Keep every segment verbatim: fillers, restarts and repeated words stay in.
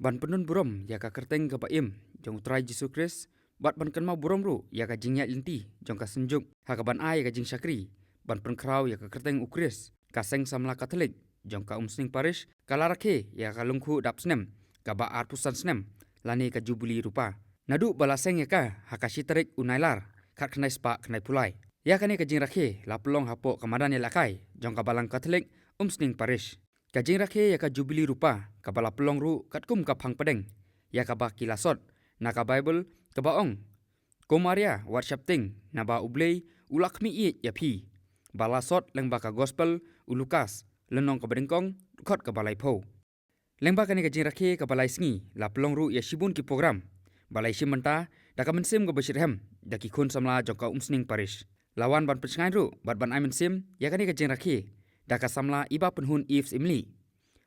ban pyndon burom ïa ka kyrteng kaba im jong U Trai Jisu Khrist, bad ban kynmaw burom ruh ïa ka jingïaid lynti jong ka Synjuk ha kaban ai ïa ka jingshakri ban pynkhraw ïa ka kyrteng U Khrist. Ka Seng Samla Katholik jong ka Umsning Parish ka la rakhe ïa ka lyngkhuh dap snem kaba arphew san snem, lane ka Jubili Rupa, naduh ba la seng ïa ka ha ka shi tarik u Nailar khatkhyndai spah khyndaiphew lai. Ïa kane ka jingrakhe la pynlong hapoh ka madan ïalehkai jong ka Balang Katholik Umsning Parish. Ka jingrakhe ïa ka Jubili Rupa kaba la pynlong ruh katkum ka phang pdeng ïa kaba ki la sot na ka Baibl, kaba ong: Ko Maria, wat sheptieng, naba U Blei u la khmih ïeit ïa phi. Ba la sot lyngba ka Gospel u Lukas, lynnong kaba nyngkong, dkhot kaba laiphew. Lyngba kane ka jingrakhe kaba lai sngi la pynlong ruh ïa shibun ki program ba la ïashim bynta da ka mynsiem kaba shitrhem da ki khun samla jong ka Umsning Parish. La wan ban pynshngaiñ ruh bad ban ai mynsiem ïa kane ka jingrakhe da ka samla Iba Pynhun Eves Imli,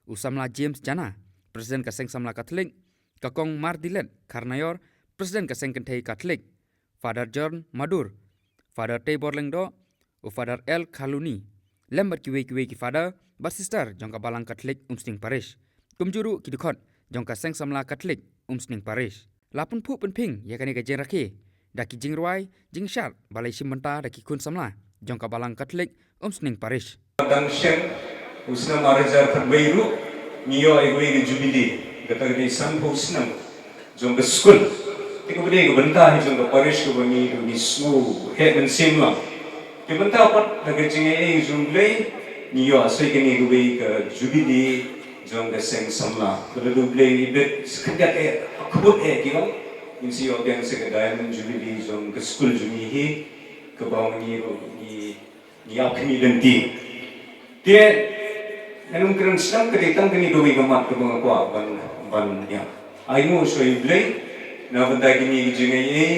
u samla James Jana, President ka Seng Samla Katholik, ka Kong Mardilet Kharnaior, President ka Seng Kynthei Katholik, Father John Madur, Father Teibor Lyngdoh, u Father L Khaluni, lem bad kiwei kiwei ki Father bad Sister jong ka Balang Katholik Umsning Parish, kumjuh ruh ki dkhot jong ka Seng Samla Katholik Umsning Parish. La pynphuh pynphieng ïa kane ka jingrakhe da ki jingrwai jingshad ba la ïashim bynta da ki khun samla jong ka Balang Katholik Umsning Parish. Dang shen u snem ar hajar khatwei ruh ngi ïoh ïa kawei ka Jubili, kata ka dei sanphew snem jong ka skul. Te kaba dei ka bynta hi jong ka parish kaba ngi ruh ngi sngew heh mynsiem lang. Te bynta pat da ka jingaiei jong U Blei ngi ïoh sa kane kawei ka Jubili jong ka Seng Samla. Ka la dei U Blei ibit sa khyndiat eh, khubut eh ki long. Ngin sa ïoh biang sa ka Diamond Jubili jong ka skul jong ngi hi, kaba ma ngi ruh ngi ngi ap khmih lynti. Te ngan ym kren snem, ka dei tang kane kawei ka mat kaba nga kwah ban, ban ïa ai nguh sha U Blei na bynta kine ki jingaiei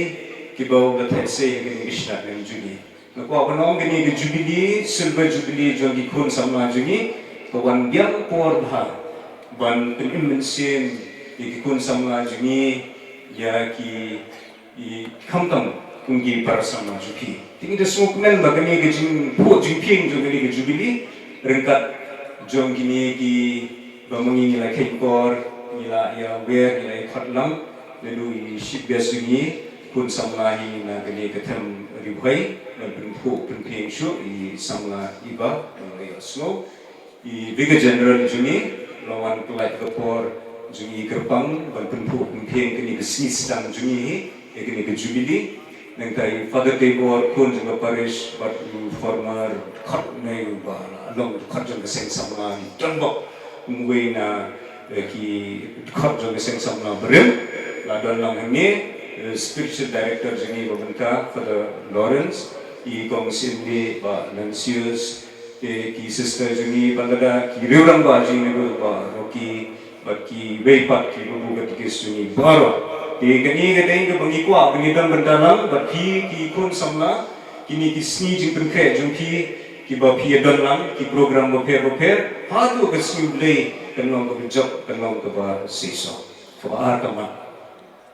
kiba u la theh sei ha kane ka shnat jong ngi. Nga kwah ban ong kane ka Jubili, Silver Jubili jong ki khun samla jong ngi, ka wan biang por bha ban pynim mynsiem ïa ki khun samla jong ngi, ïa ki i khamtam kum ki para samla jong phi. Te ngi da sngewkmen ba kane ka jingphuh jingphieng jong kane ka Jubili ryngkat jong kine kiba ma ngi ngi la kheiñ por, ngi la ïa wer, ngi la ïa khot lang naduh i Chief Guest jong ngi, khun samla hi na kane ka them Ri Bhoi, ban pynphuh pynphieng shuh i samla Iba, ban ïa sngew. I Vicar General jong ngi la wan pynlait ka por jong ngi kyrpang ban pynphuh pynphieng kane ka sngi sdang jong ngi hi, ïa kane ka Jubili. Nangta i Father Teibor, khun jong ka parish, bad u former dkhot, ne uba la long dkhot jong ka Seng Samla, i donbok kum uwei na, eh, ki dkhot jong ka Seng Samla barim, la don lang hangne, eh, spiritual director jong ngi ba mynta, Father Lawrence, i kong Sylvie, Bah Nansius, te ki sister jong ngi, bad lada ki riew rangbah jong ngi, Bah Rocky, bad kiwei pat ki babu katekis jong ngi baroh. Te kane ka dei kaba ngi kwah ba ngi don bynta lang bad phi ki khun samla, kine ki sngi jingpynkhreh jong phi kiba phi ïa don lang, ki program bapher bapher, haduh ka sngi U Blei kan long kaba jop, kan long kaba seisoh. Kaba ar ka mat.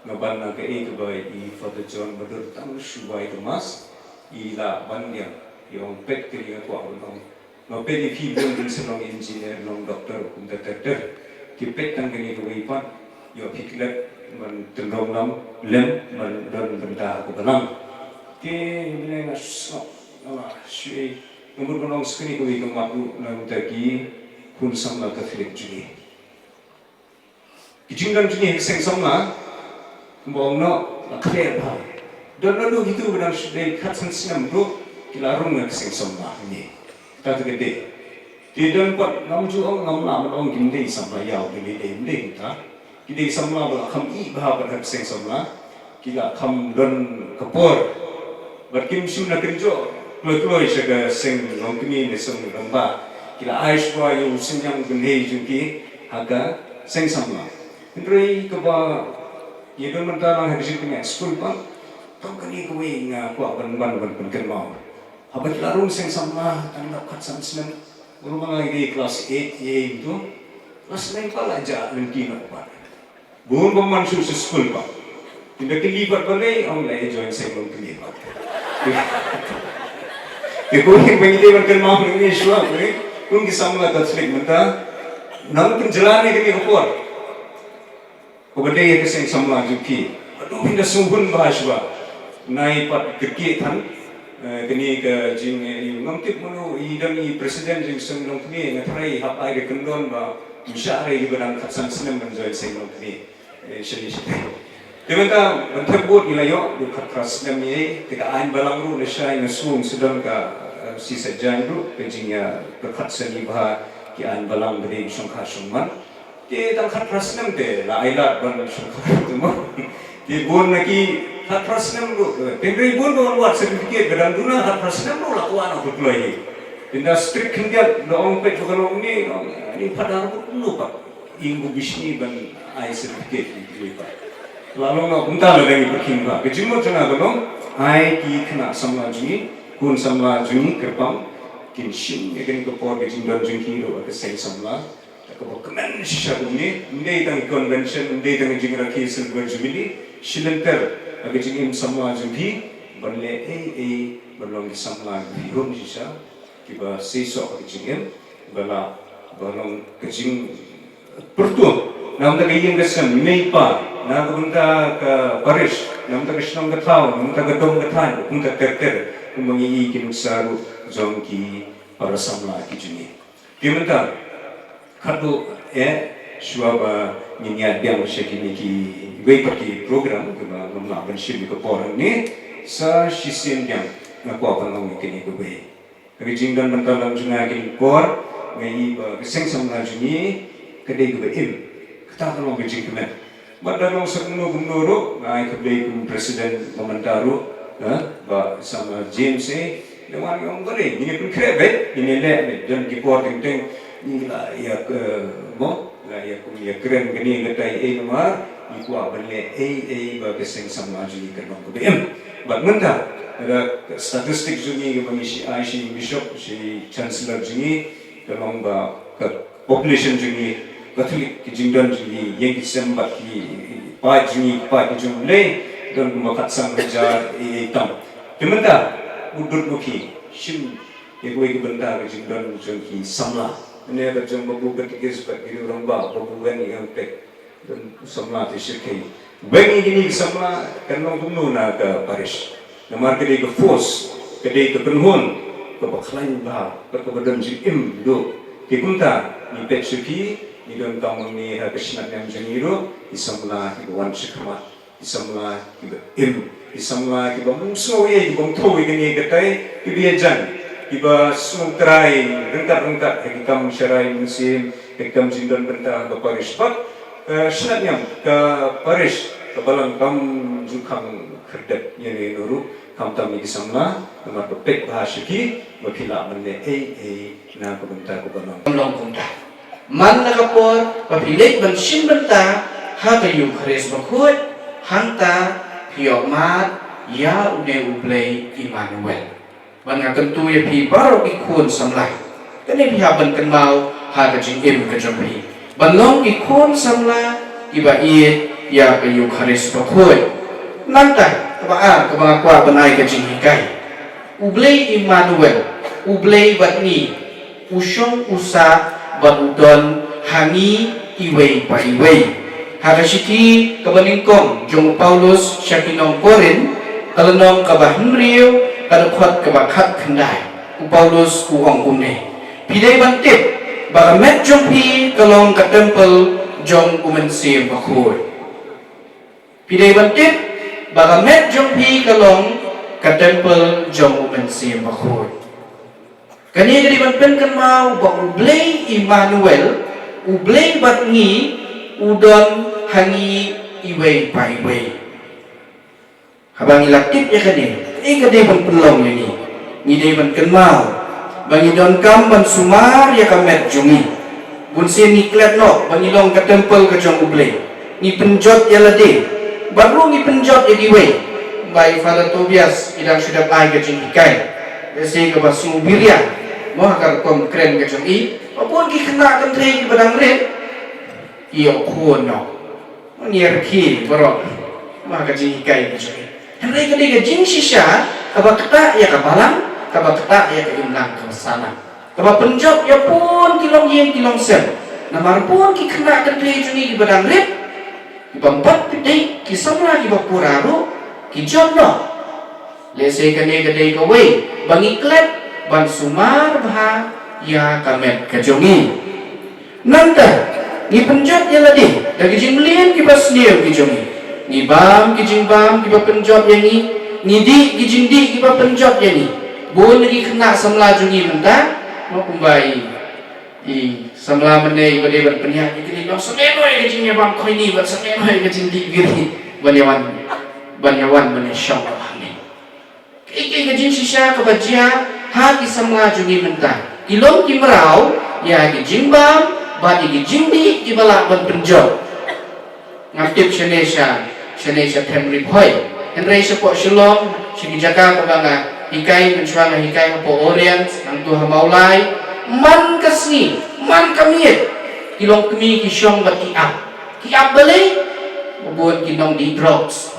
Nga ban na kaei kaba i Father John Madur tang shu wai ka Mass, i la ban ïa, i ong peit kane nga kwah ban ong. Nga peit ïa phi bun bun sa long engineer, long doctor, kumta ter ter. Ki peit tang kane kawei pat, ïoh phi klet ban tynrong lam lem ban don bynta ha ka balang. Te mynne nga sngap, nga la shu ei, nga mut ban ong sa kane kawei ka mat ruh na bynta ki khun samla Katholik jong ngi. Ki jingdon jong ngi ha ka Seng Samla, kumba ong noh, la khleh bha. Don naduh kito ba dang shu dei khatsan snem ruh ki la rung ha ka Seng Samla hangne. Kata ka dei. Te don pat, ngam ju ong, ngam lah ban ong kim dei samla ïaw, kim dei, kim dei kumta. Ki dei samla ba la kham ïeh bha pat ha ka Seng Samla. Ki la kham don ka por. Bad kim shym la kynjoh kloi kloi sha ka seng longkmie ne seng rangbah. Ki la ai shuwa ïa u synñiang bynhei jong ki ha ka Seng Samla. Hynrei kaba ïa don mynta lang ha ka jingpynïaid skul pat, tang kane kawei nga kwah ban, ban, ban pynkynmaw. Haba ki la rung Seng Samla tang dap khatsan snem, u ruh ma nga i dei klas eight, eight tu. Klas nine pat la jah lynti noh pat. Bun bym man shuh sha skul pat. Ynda kylli pat balei, ong la ïa join seng longkmie pat. Te ko ïa ba ngi dei ban kynmaw ngi shuwa, eh? Kum ki samla Katholik mynta, nang pynjlan ïa kane ka por. Kaba dei ka seng samla jong phi. Haduh phin da sngewhun bha shuwa. Nai pat kyrkieh than. Eh, kane ka jing, eh, ngam tip mano i don i president jong seng Nongkmie, nga tharai hap ai ka kyndon ba ym shah re kiba dang khatsan snem ban join seng Nongkmie. Eh, shane shane. Te mynta ban thep vote ngi la ïoh, dei khatphra snem ïa, te ka aiñ balang ruh lashai nga sngew sdang ka, eh, shisha jaiñ ruh ka jingïa pyrkhat sani bha ki aiñ balang ba dei shongkha shongman. Te tang khatphra snem te la ai lad ban shongkha te mo. Te bun na ki khatphra snem ruh, eh, tynrai bun ban wad certificate ba dang duna khatphra snem ruh la kwah na putloh hi. Tynda strict khyndiat da ong peit ba ka long ne, ong, eh, ni phadar ruh kumno pat. Ing u bishni ban ai certificate ïa ki pa. La long na kumta la dang ïa pyrkhing ba. Ka jingmut jong nga ka long, ai ki khynnah samla jong ngi, khun samla jong ngi kyrpang, kin shim ïa kane ka por ka jingdon jong ki ruh ha ka seng samla. Kaba kmen shisha kumne, ym dei tang convention, ym dei tang jingrakhe silver jubilee, shilynter ha ka jingim samla jong phi, ban leh ei ei, ban long ki samla jong phi hun shisha, kiba seisoh ha ka jingim, ba la, ba long ka jingpyrtuh. Namar ka ïing ka sem, mei pa, na ka bynta ka parish, namar ka shnong ka thaw, namar ka dong ka thaiñ, kumta ter ter, kumba ngi i ki nuksa ruh jong ki para samla ki jong ngi. Te mynta, khatduh eh, shuwa ba ngin ïaid biang sha kine kiwei pat ki program, kiba ngam lah ban shim ïa ka por hangne, sa shisien biang nga kwah ban ong ïa kine kiwei. Ka jingdon bynta lang jong nga kine ki por, nga i ba ka seng samla jong ngi ka dei kaba im. Kata ka long ka jingkmen. Bad da long sa kumno kumno ruh, nga ai khublei kum president ba mynta ruh, eh, ba samla James eh, da wan ong ba dei, ngin ïa pynkhreh beit, ngin ïa leh beit, don ki por teng teng, ngi la ïa, eh, mo, la ïa kum ïa kren kane katai eh namar, ngi kwah ban leh ei ei ba ka seng samla jong ngi kan long kaba im. Bad mynta, da ka statistic jong ngi kaba ngi shi ai shi bishop, shi chancellor jong ngi, ka long ba ka population jong ngi, Catholic ki jingdon jong ngi, ïing ki sem bad ki paid jong ngi, paid ki jong U Blei, don kumba khatsan hajar eh, eh, tam. Te mynta, u dud u ki, shim, ïa kawei ka bynta ka jingdon jong ki samla. Ne ka jong babu katikis bad ki rangbah, babu wen ïa pek. Don samla te shirkhei. Weng ïa kine ki samla kan long kumno na ka parish. Namar ka dei ka force, ka dei ka kynhun, kaba khlaiñ bha, bad kaba don jingim duh. Te kumta, ngi peit sha ki, ngi donkam hangne ha ka shnat niam jong ngi ruh, ki samla kiba wan sha khmat, ki samla kiba im, ki samla kiba ym sngew ei, kiba ym thew ei kane katai, kiba ïajan, kiba sngewtrai ryngkat ryngkat ha ki kam sharai mynsiem, ha ki kam jingdon bynta ha ka parish bad, eh, shnat niam ka parish, ka balang kam ju khang khyrdep ïa ne no ruh, khamtam ïa ki samla, namar ba peit bha sha ki, ba phi lah ban leh ei ei na ka bynta kaba nang. Ym long kumta. Man la ka por ba phi leit ban shim bynta ha ka Eukharist Bakhuid, hangta phi ïoh mad ïa une U Blei Immanuel. Bad nga kyntu ïa phi baroh ki khun samla, kane phi hap ban kynmaw ha ka jingim ka jong phi, ban long ki khun samla kiba ïeit ïa ka Eukharist Bakhuid. Nangta kaba ar kaba nga kwah ban ai ka jinghikai. U Blei Immanuel, U Blei bad ngi, u shong u sah bad u don ha ngi iwei pa iwei. Ha ka shithi kaba nyngkong jong u Paulus sha ki nong Korinth, ka lynnong kaba hynriew, ka dkhot kaba khatkhyndai, u Paulus u ong kumne: Phi dei ban tip ba ka met jong phi ka long ka templ jong U Mynsiem Bakhuid. Phi dei ban tip ba ka met jong phi ka long ka templ jong U Mynsiem Bakhuid. Kane ka dei ban pynkynmaw ba U Blei Immanuel, U Blei bad ngi, u don ha ngi iwei pa iwei. Haba ngi la tip ïa kane, kaei ka dei ban pynlong ïa ngi? Ngi dei ban kynmaw ba ngi donkam ban sumar ïa ka met jong ngi. Bunsien ngi klet noh ba ngi long ka templ ka jong U Blei. Ngi pynjot ïa lade bad ruh ngi pynjot ïa kiwei. Ba i Father Tobias i dang shu dep ai ka jinghikai, ïa se kaba sngewbiria mo ha ka rukom kren ka jong i, ba bun ki khynnah kynthei kiba dang rit ki ïoh khun noh. Ngi rkhie baroh ma ka jinghikai ka jong i. Hynrei ka dei ka jingshisha kaba ktah ïa ka balang, kaba ktah ïa ka imlang kaba salang, kaba pynjot ïa bun ki longïing ki longsem. Namar bun ki khynnah kynthei jong i kiba dang rit, Bym pat phi dei ki samla kiba pura ruh ki jot noh. Lehse kane ka dei kawei ba ngi klet ban sumar bha ïa ka met ka jong ngi. Nangta ngi pynjot ïa lade da ki jingmlien kiba sniew ki jong ngi. Ngi bam ki jingbam kiba pynjot ïa ngi. Ngi dih ki jingdih kiba pynjot ïa ngi. Bun ki khynnah samla jong ngi mynta, ma kumba i i samla mynne iba dei ban pynïaid ïa kine, long sa meh noh ïa ka jingïabam khoini, bad sa meh noh ïa ka jingdih biri ban ïawan, ban ïawan ban ïashong hangne. Kaei kaei ka jingshisha kaba jia ha ki samla jong ngi mynta, ki long ki mraw ïa ki jingbam bad ïa ki jingdih kiba lah ban pynjot. Ngam tip shane sha, shane sha Them Ri Bhoi, hynrei shapoh Shillong, sha ki jaka kaba nga hikai, mynshuwa nga hikai hapoh Orient, nangtu ha Mawlai, man ka sngi, man ka miet, ki longkmie ki shong bad ki ap. Ki ap balei? Ba bun ki nongdih drugs.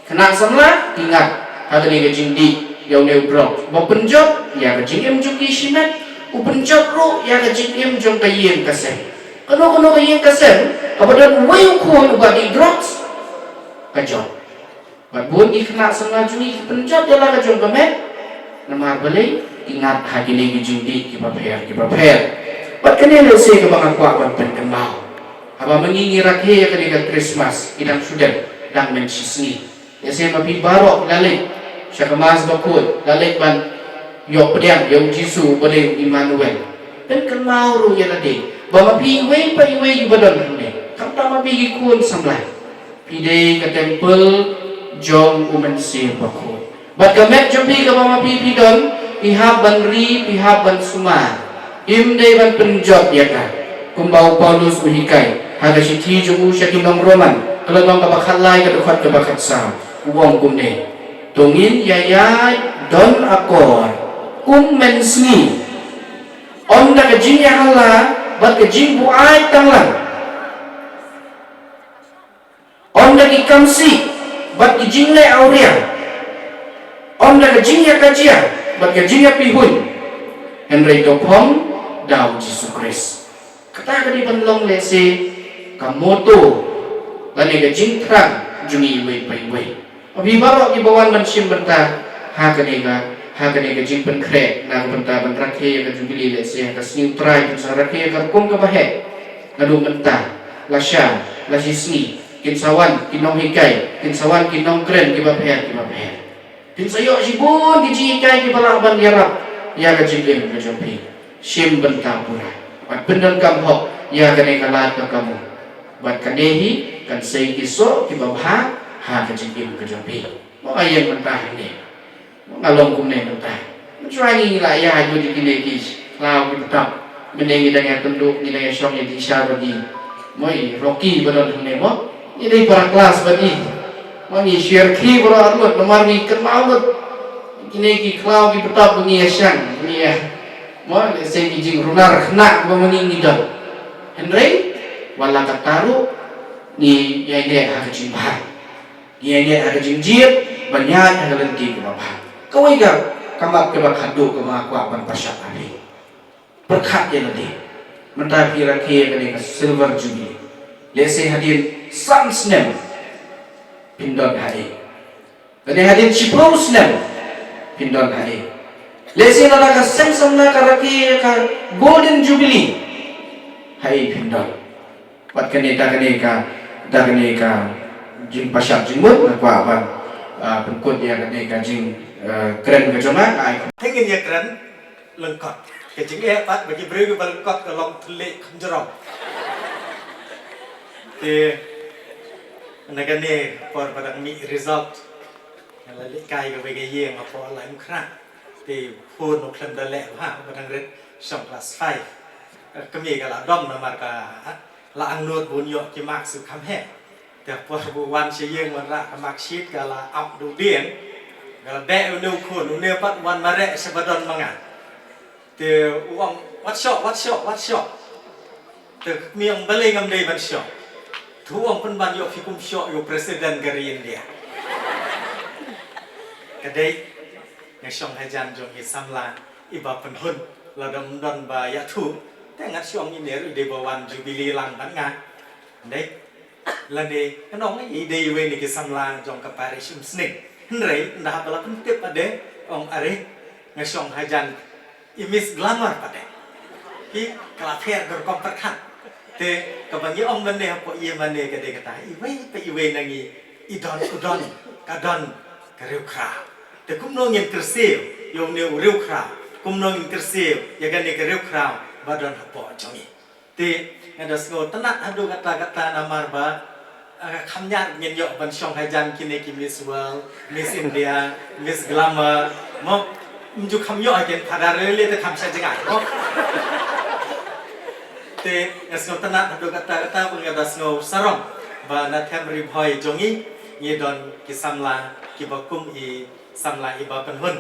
Khynnah samla ki ngat ha kane ka jingdih ïa une u drug. Ba pynjot ïa ka jingim jong ki shimet, u pynjot ruh ïa ka jingim jong ka ïing ka sem. Kano kano ka ïing ka sem kaba don uwei u khun uba dih drugs, ka jot. Bad bun ki khynnah samla jong ngi ki pynjot ïa la ka jong ka met. Namar balei? Ki ngat ha kine ki jingdih kiba pher kiba pher. Bad kane lehse kaba nga kwah ban pynkynmaw. Haba ma ngi ngi rakhe ïa kane ka Krismas, ki dang shu dep, dang mynshisngi. Lehse ma phi baroh la leit sha ka Mass bakhuid, la leit ban ïoh pdiang ïa u Jisu uba dei u Immanuel. Pynkynmaw ruh ïa lade ba ma phi iwei pa iwei iba don hangne, khamtam ma phi ki khun samla, phi dei ka temple jong u Mynsiem Bakhuid. Bad ka met jong phi kaba ma phi phi don, phi hap ban ri, phi hap ban sumar. Phim dei ban pynjot ïa ka. Kumba u Paulus u hikai ha ka shithi jong u sha ki nong Roman, ka lynnong kaba khatlai, ka dkhot kaba khatsaw, u ong kumne: To ngin ïaïaid don akor kum mynsngi, ym da ka jingïahala bad ka jingbuaid tang lang, ym da ki kam sih bad ki jingleh awria, ym da ka jingïakajia bad ka jingïapihuiñ, hynrei to phong da u Jisu Khrist. Kata ka dei ban long lehse ka motto lane ka jingthrang jong ngi iwei pa iwei. Ma phi baroh kiba wan ban shim bynta ha kane ka, ha kane ka jingpynkhreh na ka bynta ban rakhe ïa ka Jubili lehse ha ka sngi U Trai, phin sa rakhe ïa ka rukom kaba heh. Naduh mynta, lashai, lashisngi, kin sa wan ki nonghikai, kin sa wan ki nongkren kiba pher kiba pher. Phin sa ïoh shibun ki jinghikai kiba lah ban ïarap ïa ka jingim ka jong phi. Shim bynta pura bad pyndonkam hok ïa kane ka lad ka kamon. Bad kane hi kan sei ki soh kiba bha ha ka jingim ka jong phi. Mo, nga ïeng mynta hangne, mo, nga long kumne mynta. Mynshwa ngi la ïaid lut ïa kine ki khlaw ki btap. Mynne ngi dang ïakynduh, ngi dang ïashong ïadih sha bad i, mo, i Rocky ba don hangne, mo. Ngi dei para klas bad i. Mo, ngi share khie baroh arngut namar ngi kynmaw lut kine ki khlaw ki btap ba ngi ïashong, ngi ïa, mo, lehse ki jingrunar khynnah ba ma ngi ngi don. Hynrei wat la katta ruh ngi ïaineh ha ka jingbha. Ngi ïaineh ha ka jingjied ban ïaid ha ka lynti kaba bha. Kawei ka, ka mat kaba khatduh kaba nga kwah ban pyrshah ha phi. Pyrkhat ïa lade. Mynta phi rakhe ïa kane ka Silver Jubilee. Lehse hadien san snem phin don haei. Lane hadien shiphew snem phin don haei. Lehse lada ka seng samla ka rakhe ïa ka Golden Jubilee, haei phin don. Bad kane, da kane ka, da kane ka jingpashat jingmut nga kwah ban, ah, pynkut ïa kane ka jing, ah, kren ka jong nga, ai. Te ngin ïa kren lyngkot. Ka jingeh pat ba ki briew kiba lyngkot ka long thylliej khynjrong. Te na kane por ba dang mih result, nga la lehkai kawei ka ïing hapoh Laitumkhrah. Te phone u khlem da leh bha, ba dang rit shong class five. Kmie ka la dom namar ka la angnud ba un ïoh ki marks u kham heh. Te por ba u wan sha ïing wanrah ka marksheet ka la ap da u dieng. Ka la beh une u khun, une pat u wan mareh sha ba don ma nga. Te u ong, wat shoh, wat shoh, wat shoh. Te ka kmie ong, balei ngam dei ban shoh? Te u ong, pynban ïoh phi kum shoh ïa u president ka ri India. Ka dei, nga shong hajan jong i samla iba pynhun, lada ym don ba ïathuh, te ngan shong ine ruh i dei ba wan Jubilee lang bad nga. Dei. Lane ngan ong i dei iwei na ki samla jong ka parish Umsning. Hynrei ynda haba la pyntip pat de, ong, are, nga shong hajan i Miss Glamour pat de. Ki, ka la pher ka rukom pyrkhat. Te kaba ngi ong mynne hapoh ïing mynne ka dei kata, iwei pa iwei na ngi i don u don, ka don ka riewkhraw. Te kumno ngin kyrsiew ïa une u riewkhraw, kumno ngin kyrsiew ïa kane ka riewkhraw ba don hapoh jong ngi. Te nga da sngewtynnat haduh katta katta namar ba, ah, kham ïar ngin ïoh ban shong hajan kine ki Miss World, Miss India, Miss Glamour, mo, ym ju kham ïoh ha kin Phadar Lily te kham sha jngai, mo. Te nga sngewtynnat haduh katta katta ba nga da sngewsarong ba na Them Ri Bhoi jong ngi ngi don ki samla kiba kum i samla iba pynhun.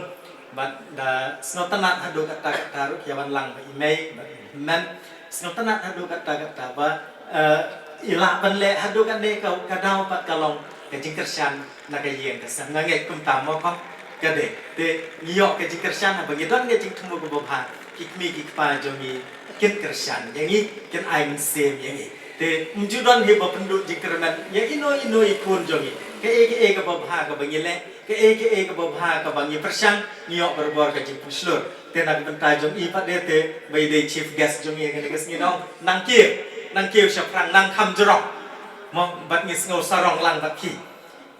Bad da sngewtynnat haduh katta katta ruh ïa ban lang ba i mei bad i hynmen. Sngewtynnat haduh katta katta ba, eh, i lah ban leh haduh katne ka, ka daw pat ka long ka jingkyrshan na ka ïing ka sem. Nga ngeit kumta mo kham ka dei. Te ngi ïoh ka jingkyrshan haba ngi don ka jingthmu kaba bha, ki kmie ki kpa jong ngi kin kyrshan ïa ngi, kin ai mynsiem ïa ngi. Te ym ju don hi ba pynduh jingkyrmen ïa ino ino i khun jong ngi. Kaei kaei kaba bha kaba ngi leh, kaei kaei kaba bha kaba ngi pyrshang, ngi ïoh barabor ka jingpynshlur. Te na ka bynta jong i pat de te ba i dei chief guest jong ngi kane ka sngi, nang, nang kiew, nang kiew shaphrang, nang kham jrong. Mo, bad ngi sngewsarong lang bad ki.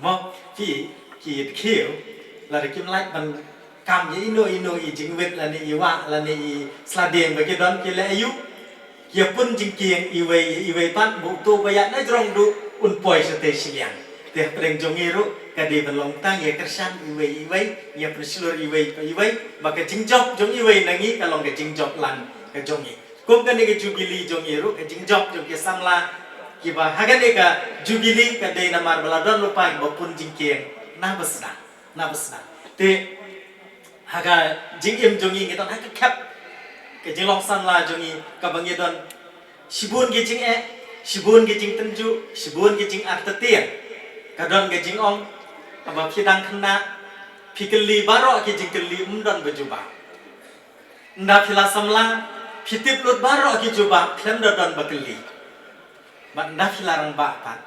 Mo, ki, ki kiew, lada kim lah ban kam ïa ino ino i jingwit lane i wah lane i sla dieng ba ki don, ki leh aïu? Ïa pun jingkieng iwei ïa iwei pat, ba uto ba ïaid na jrong duh un poi shatei shiliang. Te hapdeng jong ngi ruh ka dei ban long tang ïa kyrshan iwei ïa iwei, ïa pynshlur iwei pa iwei, ba ka jingjop jong iwei na ngi ka long ka jingjop lang ka jong ngi. Kum kane ka jubili jong ngi ruh, ka jingjop jong ki samla kiba ha kane ka jubili ka dei namar ba la don lypa kiba pun jingkieng. Naba sdang, naba sdang. Te ha ka jingim jong ngi ngi don ha ka khep ka jinglong samla jong ngi kaba ngi don shibun ki jingeh, shibun ki jingtynjuh, shibun ki jingartatien. Ka don ka jingong, haba phi dang khynnah phi kylli baroh ki jingkylli, ym don ba jubab. Ynda phi la samla phi tip lut baroh ki jubab, khlem da don ba kylli. Bad ynda phi la rangbah pat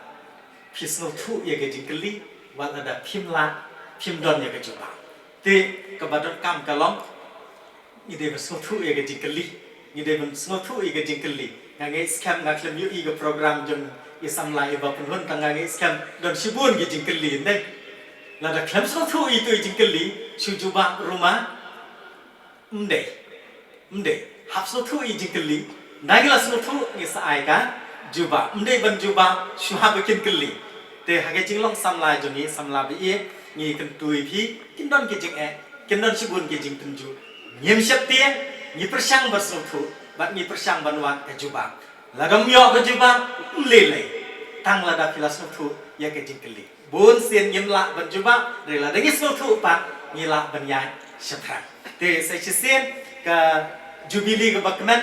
phi sngewthuh ïa ka jingkylli, wat lada phim lah, phim don ïa ka jubab. Te kaba donkam ka long ngi dei ban sngewthuh ïa ka jingkylli, ngi dei ban sngewthuh ïa ka jingkylli. Nga ngeit skhem, nga khlem ïohi ka program jong i samla iba pynhun, tang nga ngeit skhem don shibun ki jingkylli, ym dei? Lada khlem sngewthuh ïa itu i jingkylli, shu jubab ruh ma, ym dei. Ym dei. Hap sngewthuh ïa i jingkylli. Ynda ngi la sngewthuh ngi sa ai ka jubab. Ym dei ban jubab shuwa ba kin kylli. Te ha ka jinglong samla jong ngi, samla ba ïeit, ngi kyntu ïa phi, kin don ki jingeh, kin don shibun ki jingtynjuh. Ngim sheptieng, ngi pyrshang ban sngewthuh bad ngi pyrshang ban wad ka jubab. Lada ym ïoh ka jubab, ym lei lei. Tang lada phi la sngewthuh ïa ka jingkylli. Bun sien ngim lah ban jubab, hynrei lada ngi sngewthuh pat ngi lah ban ïaid shaphrang. Te sa shisien ka jubili kaba kmen,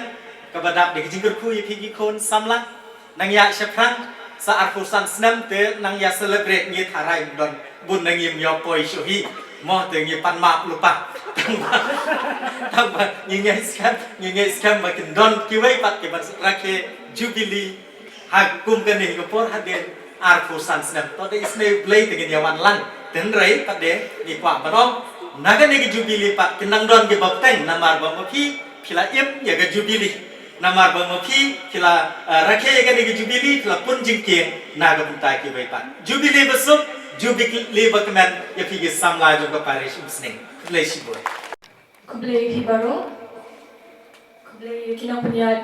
kaba dap da ka jingkyrkhu ïa phi ki khun samla. Nang ïaid shaphrang, sa arphew san snem te nang ïa celebrate, ngi tharai don bun na ngi ym ïoh poi shuh hi. Mo, te ngi pan map lypa. Tang ba, tang ba ngi ngeit skhem, ngi ngeit skhem ba kin don kiwei pat kiban rakhe jubili ha kum kane ka por hadien arphew san snem. To da isynei U Blei te ngin ïa wan lang. Te hynrei pat de ngi kwah ban ong, na kane ka jubili pat kin nang don kiba bteng, namar ba ma phi phi la im ïa ka jubili. Namar ba ma phi phi la, eh, rakhe ïa kane ka jubili, phi la pun jingkieng na ka bynta kiwei pat. Jubili basuk, jubili ba kmen ïa phi ki samla jong ka parish Umsning. Khublei shibun. Khublei ïa phi baroh. Khublei ïa ki nongpynïaid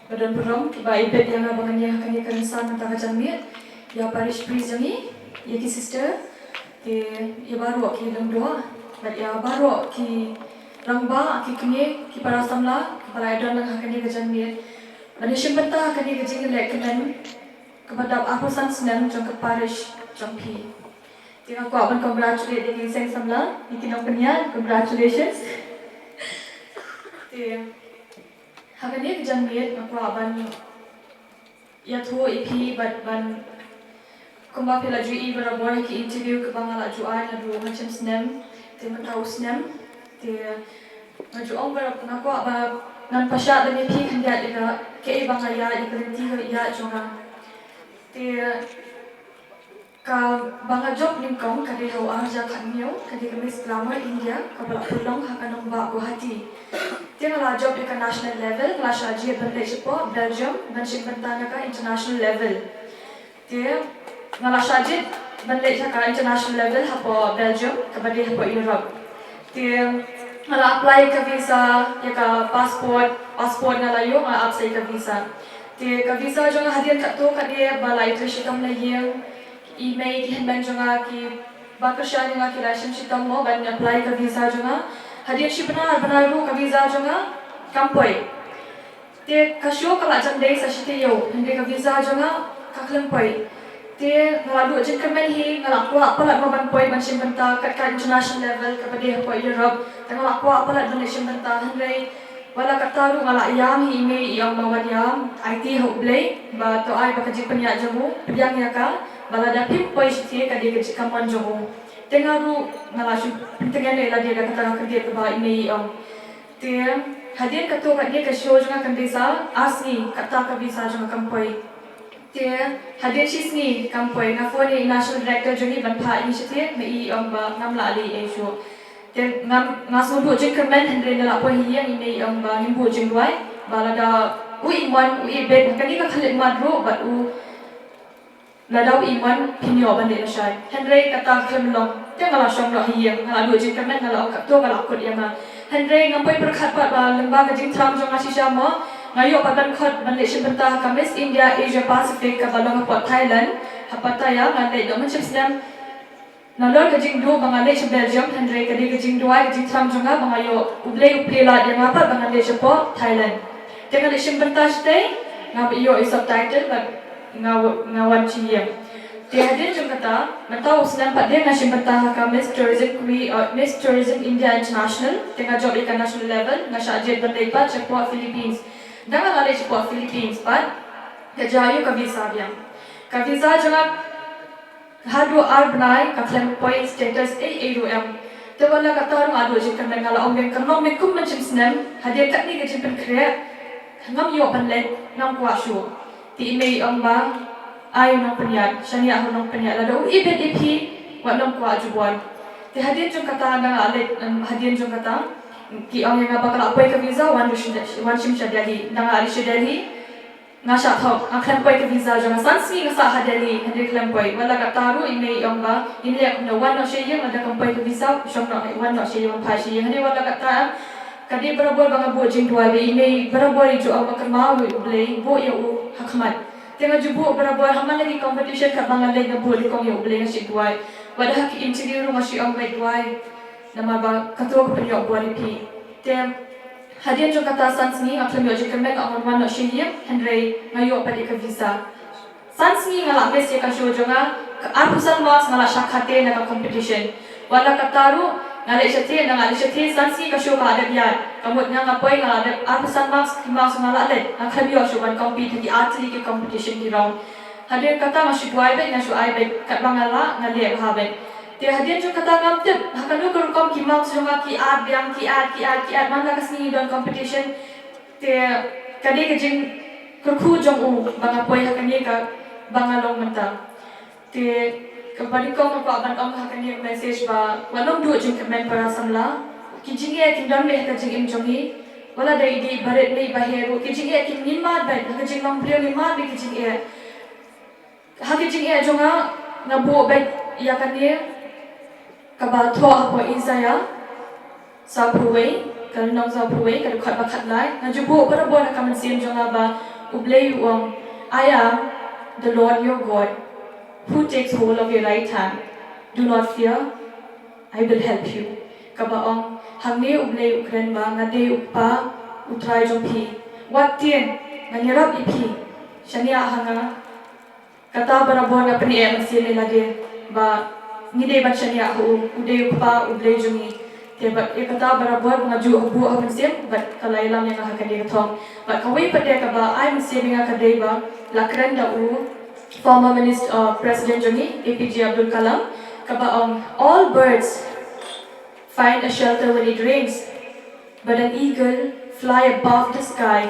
ba don burom kiba ibit ïa nga ba ngan ïa kane ka rynsan mynta ka janmiet, ïa parish priest jong ngi, ïa ki sister, te ïa baroh ki lyngdoh bad ïa baroh ki rangbah, ki kmie, ki para samla kiba la ïadon lang ha kane ka janmiet ban ïashim bynta ha kane ka jingïalehkmen kaba dap arphew san snem jong ka parish jong phi. Te nga kwah ban congratulate ïa ki seng samla, ïa ki nongpynïaid, congratulations. Te ha kane ka janmiet nga kwah ban ïathuh ïa phi bad ban, kumba phi la ju i barabor ha ki interview kiba nga la ju ai naduh ha snem, te mynta u snem, te nga ju ong barabor, nga kwah ba ngan pynshai ïa phi khyndiat ïa kaei ba nga ïaid, ïa ka lynti ka ïaid jong nga. Te kaba nga jop nyngkong ka dei ha u ar hajar khathynñiew, ka dei ka Miss Glamour India kaba la pynlong ha ka nongbah Guwahati. Te nga la jop ïa ka national level, nga la shah jied ban leit shapoh Belgium ban shim bynta na ka international level. Te nga la shah jied ban leit sha ka international level hapoh Belgium, kaba dei hapoh Europe. Te nga la apply ka visa, ïa ka passport, passport nga la ïoh, nga la ap sa ïa ka visa. Te ka visa jong nga hadien katto katne ba la ïatrei shitom na ïing, i mei ki hynmen jong nga, ki ba kyrshan jong nga ki la shim shitom mo ban apply ka visa jong nga. Hadien shi bnai, bnai ruh ka visa jong nga kam poi. Te ka shuh ka la jan dei sa shi taïew, hynrei ka visa jong nga ka khlem poi. Te nga la duh jingkyrmen hi, nga la kwah palat mo ban poi ban shim bynta kat ka international level kaba dei hapoh Europe. Te nga la kwah palat ban leit shim bynta, hynrei wat la katta ruh nga la ïam hi, i mei i ong ba wat ïam, aiti ha U Blei ba to ai ba ka jingpynïaid jong u pdiang ïa ka, ba lada phim poi shatei ka dei ka jingkyrmen jong u. Te nga ruh nga la shu pyntngen ïa lade da kata ka kyrteng kaba i mei i ong. Te hadien katto katne ka shuh jong nga kan dei sa ar sngi kata ka visa jong nga kam poi. Te hadien shi sngi kam poi, nga phone ïa i national director jong ngi ban phah ïa ngi shatei, ma i ong ba ngam lah leh ei shuh. Te ngam, nga sngew duh jingkyrmen, hynrei nga la poi ha ïing, i mei i ong ba ngin buh jingduwai ba lada u i mon u i bit ha kane ka khyllipmat ruh bad u Lada u i mon phin ïoh ban leit lashai. Hynrei kata khlem long. Te nga la shong noh ha ïing, nga la duh jingkyrmen, nga la ong katto ka la kut ïa nga. Hynrei ngam poi pyrkhat pat ba lyngba ka jingthrang jong nga shisha mo, nga ïoh pat ban khot ban leit shim bynta ha ka Miss India Asia Pacific kaba long hapoh Thailand ha Pattaya. Nga leit noh mynshem snem. Nalor ka jingduh ba nga leit sha Belgium, hynrei ka dei ka jingduwai, ka jingthrang jong nga ba nga ïoh, U Blei u plie lad ïa nga pat ba nga leit shapoh Thailand. Te nga leit shim bynta shatei, nga ïoh i subtitle bad nga wa-, nga wan sha ïing. Te hadien jong kata, mynta u snem pat de nga shim bynta ha ka Miss Tourism Queen, uh, Miss Tourism India International, te nga jop ïa ka national level, nga shah jied ban leit pat shapoh Philippines. Da nga la leit shapoh Philippines pat, ka jia ïa ka visa biang. Ka visa jong nga haduh ar bnai ka khlem poi, status ei ei ruh em. Te wat la katta ruh nga duh jingkyrmen, nga la ong biang, kynnoh me kum mynshem snem, hadien katne ka jingpynkhreh ngam ïoh ban leit, ngam kwah shuh. Te i mei i ong ba ai u nongpynïaid, shaniah ha u nongpynïaid, lada u i bit ïa phi wat nym kwah jubor. Te hadien jong kata da nga la leit, em, hadien jong kata ki ong ïa nga ba ka la poi ka visa, wan shim, wan shim sha Delhi. Da nga la leit sha Delhi, nga shah thok, nga khlem poi ka visa jong nga. San sngi nga sah ha Delhi, hynrei khlem poi. Wat la katta ruh i mei i ong ba ngin leh kumno, wan noh sha ïing, lada kam poi ka visa, shong noh, wan noh sha ïing, wan phai sha ïing. Hynrei wat la katta em, ka dei barabor ba nga buh jingduwai, ba i mei barabor i ju ong ba kynmaw ïa U Blei, buh ïa u ha khmat. Te nga ju buh barabor, ha man la ki competition katba nga leit nga buh nyngkong ïa U Blei, nga shu duwai. Wat ha ki interview ruh nga shu ong ba duwai, namar ba kato ka pynïoh bor ïa phi. Te hadien jong kata san sngi nga khlem ïoh jingkyrmen, nga ong wan noh sha ïing, hynrei nga ïoh pat ïa ka visa. San sngi nga la miss ïa ka show jong nga, ka arphew san marks nga la shah khatte na ka competition. Wat la katta ruh nga leit shatei, na nga leit shatei san sngi ka show ka la dep ïaid. Ka mut nga nga poi nga la dep arphew san marks, ki marks nga la leit, nga khlem ïoh shuh ban compete ha ki ar tylli ki competition ki round. Hadien kata nga shu duwai beit, nga shu ai beit, katba nga lah nga leh bha beit. Te hadien jong kata ngam tip ha kano ka rukom ki marks jong nga ki ap biang, ki ap, ki ap, ki ap, man la ka sngi don competition. Te ka dei ka jingkyrkhu jong u ba nga poi ha kane kaba nga long mynta. Te kaba nyngkong nga kwah ban ong ha kane ka message ba wat nym duh jingkyrmen para samla. Ki jingeh kin don beit ha ka jingim jong ngi. Wat la dei i dei barit ne i baher ruh, ki jingeh kin, ngin mad beit ha ka jinglong briew, ngin mad beit ki jingeh. Ha ki jingeh jong nga, nga buh beit ïa kane kaba thoh hapoh Isaïah sawphew wei, ka lynnong sawphew wei, ka dkhot ba khatlai. Nga ju buh barabor ha ka mynsiem jong nga ba U Blei u ong, "I am the Lord your God, who takes hold of your right hand. Do not fear, I will help you." Kaba ong, "Hangne U Blei u kren ba nga dei U Kpa, U Trai jong phi. Wat tien, ngan ïarap ïa phi. Shaniah ha nga." Kata barabor nga pynïaid mynsiem ïa lade ba ngi dei ban shaniah ha u, u dei U Kpa, U Blei jong ngi. Te bad ïa kata barabor nga ju buh ha mynsiem bad ka la ïalam ïa nga ha kane ka thong. Bad kawei pat de kaba ai mynsiem ïa nga ka dei ba la kren da u former minister, uh, president jong ngi, A P J Abdul Kalam, kaba ong, "All birds find a shelter when it rains, but an eagle fly above the sky."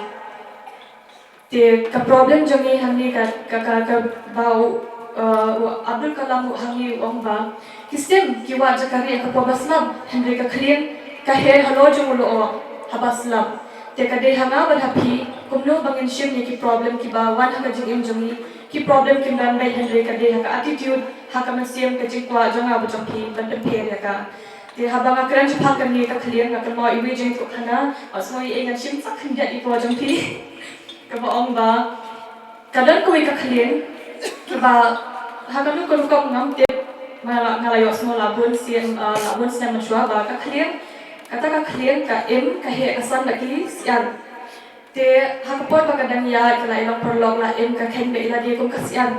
Te ka problem jong ngi hangne ka, ka, ka, ka ba u, uh, u Abdul Kalam u hangne u ong ba ki stem ki wad jaka rieh ha ka por ba slap, hynrei ka khlieng ka her halor jong u lyoh haba slap. Te ka dei ha nga bad ha phi, kumno ba ngin shim ïa ki problem kiba wan ha ka jingim jong ngi. Ki problem kim don beit, hynrei ka dei ha ka attitude, ha ka mynsiem, ka jingkwah jong nga bad jong phi ban pynpher ïa ka. Te haba nga kren shaphang kane ka khlieng, nga kynmaw iwei jong i tukkhana, nga sngew ïa ngan shim sa khyndiat i por jong phi. Kaba ong ba ka don kawei ka khlieng kaba ha kano ka rukom ngam tip, nga la, nga la ïohsngew la bun sien, ah, la bun snem mynshuwa ba ka khlieng, kata ka khlieng ka im ka heh ka san bad ki syiar. Te ha ka por ba ka dang ïaid ka la ïalong paralok, la im ka kheiñ beit ïa lade kum ka syiar.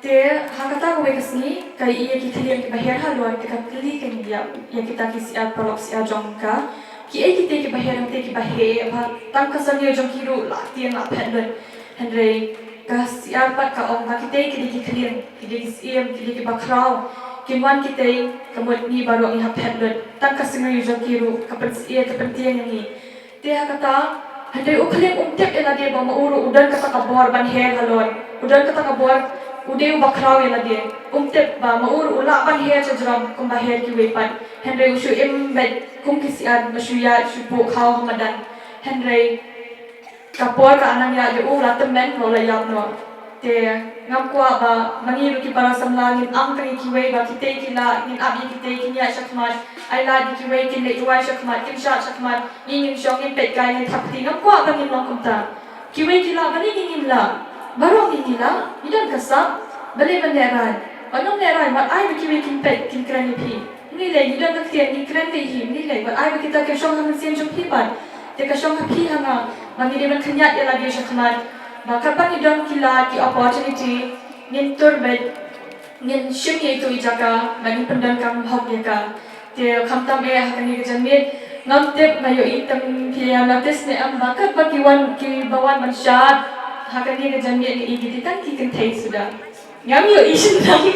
Te ha kata kawei ka sngi ka ïohi ïa ki khlieng kiba her halor, te ka kylli keiñ ïa, ïa kita ki syiar paralok syiar jong ka, kiei kite kiba her hangtei kiba heh bha, tang ka syrngiew jong ki ruh la tieng la phet lut. Hynrei ka syiar pat ka ong ba kitei ki dei ki khlieng, ki dei ki syiem, ki dei kiba khraw. Kin wan kitei ka mut ngi baroh ngi hap phet lut. Tang ka syrngiew jong ki ruh ka pynsyier, ka pyntieng ïa ngi. Te ha kata, hynrei u khlieng um tip ïa lade ba ma u ruh u don kata ka bor ban her halor. U don kata ka bor, u dei uba khraw ïa lade. Um tip ba ma u ruh u lah ban her shajrong kumba her kiwei pat. Hynrei u shu im beit kum ki syiar, ba shu ïaid shu buh khaw ha madan. Hynrei ka por ka nang ïaid ïa u la tymmen, u la ïap noh. Te ngam kwah ba ma ngi ruh ki para samla ngin ang tang ïa kiwei ba kitei ki lah, ngin ap ïa kitei kin ïaid shakhmat. Ai lad ïa kiwei kin leit duwai shakhmat, kin shad shakhmat. Ngi ngin shong ngin peit kai ngin thap kti, ngam kwah ba ngin long kumta. Kiwei ki lah, balei ngi ngim lah? Baroh ngi ngi lah, ngi don ka sap. Balei ban lehraiñ? Wat nym lehraiñ, wat ai ba kiwei kin peit kin kren ïa phi. Ym lei lei, ngi don ka ktien, ngi kren beit hi, ym lei lei, wat ai ba kita kin shong ha mynsiem jong phi pat. Te ka shong ha phi ha nga ba ngi dei ban khyndiat ïa lade shakhmat. Ba katba ngi don ki lad, ki opportunity, ngin tur beit, ngin shim ïa itu i jaka, ba ngin pyndonkam hok ïa ka. Te khamtam eh ha kane ka janmiet, ngam tip, nga ïohi tam phi ïa notice ne em ba katba ki wan, kiba wan ban shad ha kane ka janmiet ngi ïohi ki tang ki kynthei suda. Ngam ïohi shynrang.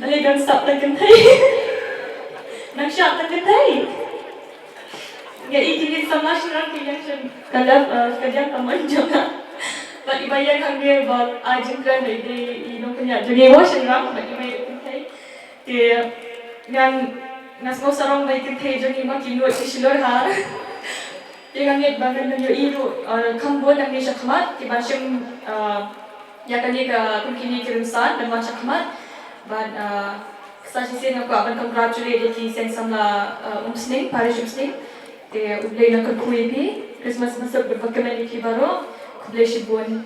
Balei don sap tang kynthei? Nang shad tang kynthei. Nga ïohi kine samla shynrang ki ïeng sha ka left, eh, ka diang kamon jong nga. Bad iba ïeng hangne ba ai jingkren ba i dei i nongpynïaid jong ngi, wa shynrang, bad iba ïeng kynthei. Te ngan, nga sngew sarong ba i kynthei jong ngi ma ki nud ki shlur ha. Te nga ngeit ba ngan ïohi ruh, eh, kham bun nangne shakhmat kiban shim, eh, ïa kane ka, kum kine ki rynsan ban wan shakhmat. Bad, eh, sa shisien nga kwah ban congratulate ïa ki seng samla, eh, Umsning, Parish Umsning. Te U Blei un kyrkhu ïa phi, Christmas basuk bad ba kmen ïa phi baroh. Khublei shibun.